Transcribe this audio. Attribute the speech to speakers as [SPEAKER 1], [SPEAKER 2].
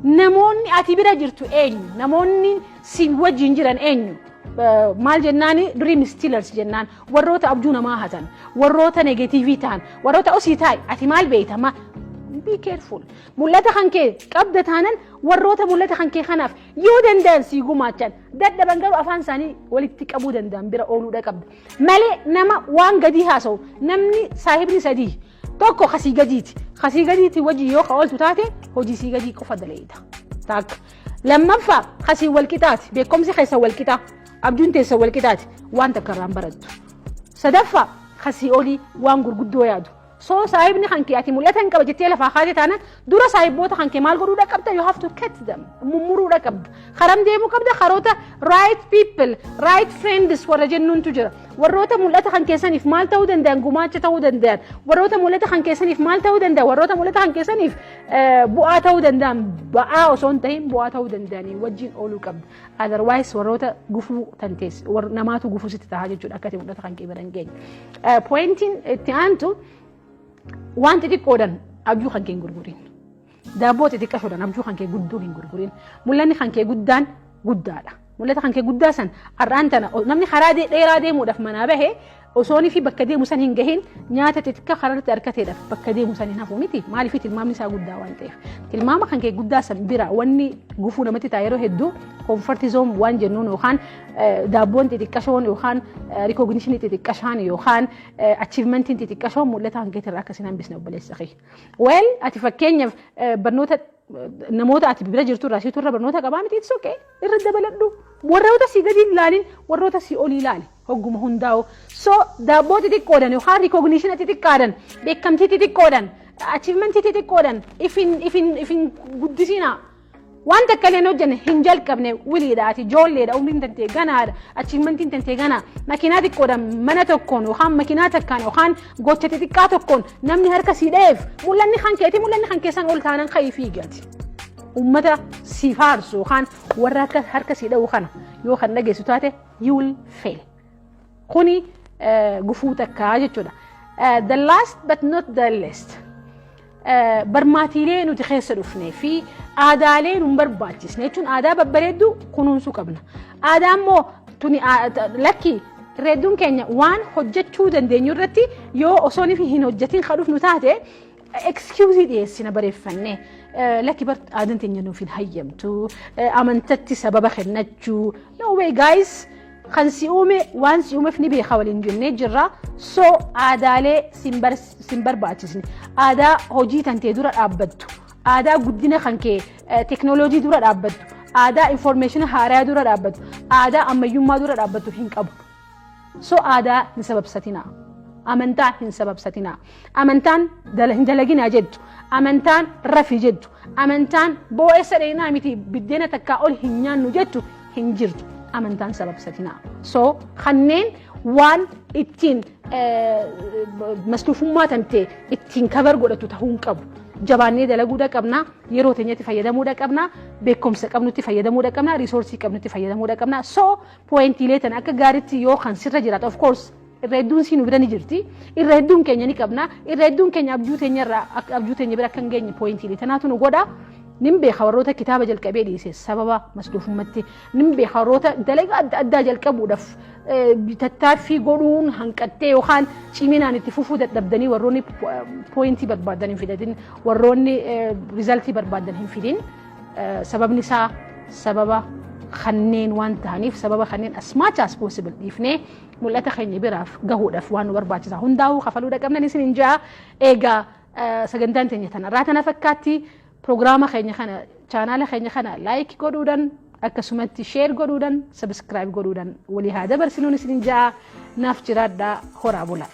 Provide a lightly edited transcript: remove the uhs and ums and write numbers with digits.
[SPEAKER 1] Namoonni ati bira jirtu eenyu? Namoonni si wajjin jiran eenyu? Maal jennaani? Dream stealers jennaan. Warroota abjuu namaa hatan, warroota negative ta'an, warroota osii taa'i, ati maal beeyta ma. Be careful. Mul'ata kan kee qabda taanan, warroota mul'ata kan kee kanaaf yoo danda'an sii gumaachan, dadhaban garuu afaan isaanii walitti qabuu danda'an bira ooluudha qabda. Malee nama waan gadii haasa'u, namni saahibni sadii: tokko kasii gadiiti. Kasii gadiiti wajji yoo ka ooltu taate, hojii sii gadii qofa daleeyta. Takka. Lammaffaa, kasii wal qixaati. Beekumsi keessa wal qixa. Abjuun teessa wal qixaati. Waan takka irraan barattu. Sadaffaa, kasii olii waan gurguddoo yaadu. So saahibni kan kee ati mul'ata hin qaba jettee lafaa kaatee taanaan, dura saahiboota kan kee maal godhuudha qabda? You have to cut them. Mummuruudha qabda. Karam deemuu qabda? Karoota right people, right friends warra jennuuntu jira. Warroota mul'ata kan keessaniif maal ta'uu danda'an? Gumaacha ta'uu danda'an. Warroota mul'ata kan keessaniif maal ta'uu danda'an? Warroota mul'ata kan keessaniif bu'aa ta'uu danda'an, ba'aa osoo hin ta'in bu'aa ta'uu danda'anii wajjin ooluu qabda. Otherwise warroota gufuu tantees namaatu gufuu sitti tahaa jechuudha akka ati mul'ata kan kee bira hin geenye. Pointiin itti aantu, waan xixiqqoodhaan abjuu kan kee hin gurgurin. Daabboo xixiqqashoodhaan abjuu kan kee guddoo hin gurgurin. Mul'anni kan kee guddaan guddaadha. Mul'ata kan kee guddaa san har'aan tana namni karaa dheeraa deemuudhaaf manaa bahe osoonii fi bakka deemu san hin gahin nyaata xixiqqaa karaa irratti argateedhaaf bakka deemu san hin hafu miti. Maaliif? Tilmaamni isaa guddaa waan ta'eef. Tilmaama kan kee guddaa san bira wanni gufuu namatti ta'a yeroo hedduu comfort zone waan jennuun, yookaan daabboon xixiqqashoon, yookaan recognition xixiqqashaan, yookaan achievementiin xixiqqashoon mul'ata kan keetirraa akkasiin hambisne, obboleessa kee. Well, ati fakkeenyaaf barnoota namoota ati bira jirtu irraa siitu irra barnoota qabaa miti, it's okay, irra dabaladhu. Warroota si gadi ilaalin, warroota si olii ilaali hogguma hundaa'u. So daabboo xixiqqoodhaan yookaan recognition xixiqqaadhaan, beekamtii xixiqqoodhaan, achievementii xixiqqoodhaan ifin guddisinaa. Waan takka illee hin hojjenne, hin jalqabne, wiliidha, ati ijoolleedha, umriin tantee ganaadha, achievementiin tantee ganaa. Makiinaa xiqqoodhaan, mana tokkoon, yookaan makiinaa takkaan, yookaan gocha xixiqqaa tokkoon namni harka sii dha'eef mul'anni kan keeti mul'anni kan keessan ol taanan ka'ii fiigati. Uummata si faarsu yookaan warra harka harka sii dha'u kana yoo kan dhageessu taate, you will fail. Kuni gufuu takkaa jechuudha. The last but not the least. Barmaatiilee nuti keessa dhufnee fi aadaalee nu barbaachisne jechuun, aadaa babbareedduu kunuunsuu qabna. Aadaa immoo tuni lakki reedduun keenya waan hojjechuu dandeenyu irratti yoo osoo hin hojjetin kan dhufnu taate, excuse dhiyeessina bareeffannee. Lakki bar, aadaan teenya nuuf hin hayyamtu, amantatti sababa kennachuu. No way, guys. Kan si uume waan si uumeef ni beeka waliin jennee jirra. So aadaalee sin barbaachisne, aadaa hojii tantee dura dhaabbattu, aadaa guddina kan kee teknooloojii dura dhaabbattu, aadaa information haaraa dura dhaabbattu, aadaa ammayyummaa dura dhaabbattu hin qabu. So aadaa hin sababsatinaa. Amantaa hin sababsatinaa. Amantaan hin dalaginaa jettu, amantaan rafi jettu, amantaan boo'essa dheenaa miti, biddeena takkaa ol hin nyaannu jettu hin jirtu. Amantaan sababsatinaa. So kanneen waan ittiin masluufummaa tantee ittiin cover godhatu ta'uu hin qabu. Jabaannee dalaguudha qabna, yeroo teenyatti fayyadamuudha qabna, beekumsa qabnutti fayyadamuudha qabna, resource qabnutti fayyadamuudha qabna. So pointiilee tana akka gaariitti yoo kan sirra jiraatu, of course irra hedduun siin bira ni jirti, irra hedduun keenya ni qabna, irra hedduun keenya abjuu teenya irraa abjuu teenya bira akka hin geenye pointiilee tanaatu nu godha. Nin beeka, warroota kitaaba jalqabee dhiise sababa masluufummaatti nin beeka, warroota dalagaa adda addaa jalqabuudhaaf tattaaffii godhuun hanqattee yookaan ciminaan itti fufuu dadhabdanii, warroonni pointii barbaadan hin fidatin, warroonni resultii barbaadan hin fidin, sababni isaa sababa kanneen waan ta'aniif, sababa kanneen as much as possible dhiifnee mul'ata keenya biraaf gahuudhaaf waan nu barbaachisa hundaa'uu kafaluudha qabnan isin hin ja'a. Egaa sagantaan teenya tanarraa tana fakkaatti. Proogiraama keenya kana, chaanaala keenya kana like godhuudhaan, akkasumatti share godhuudhaan, subscribe godhuudhaan walii haa dabarsinuun isin ja'a. Naaf jiraadhaa, horaa bulaa.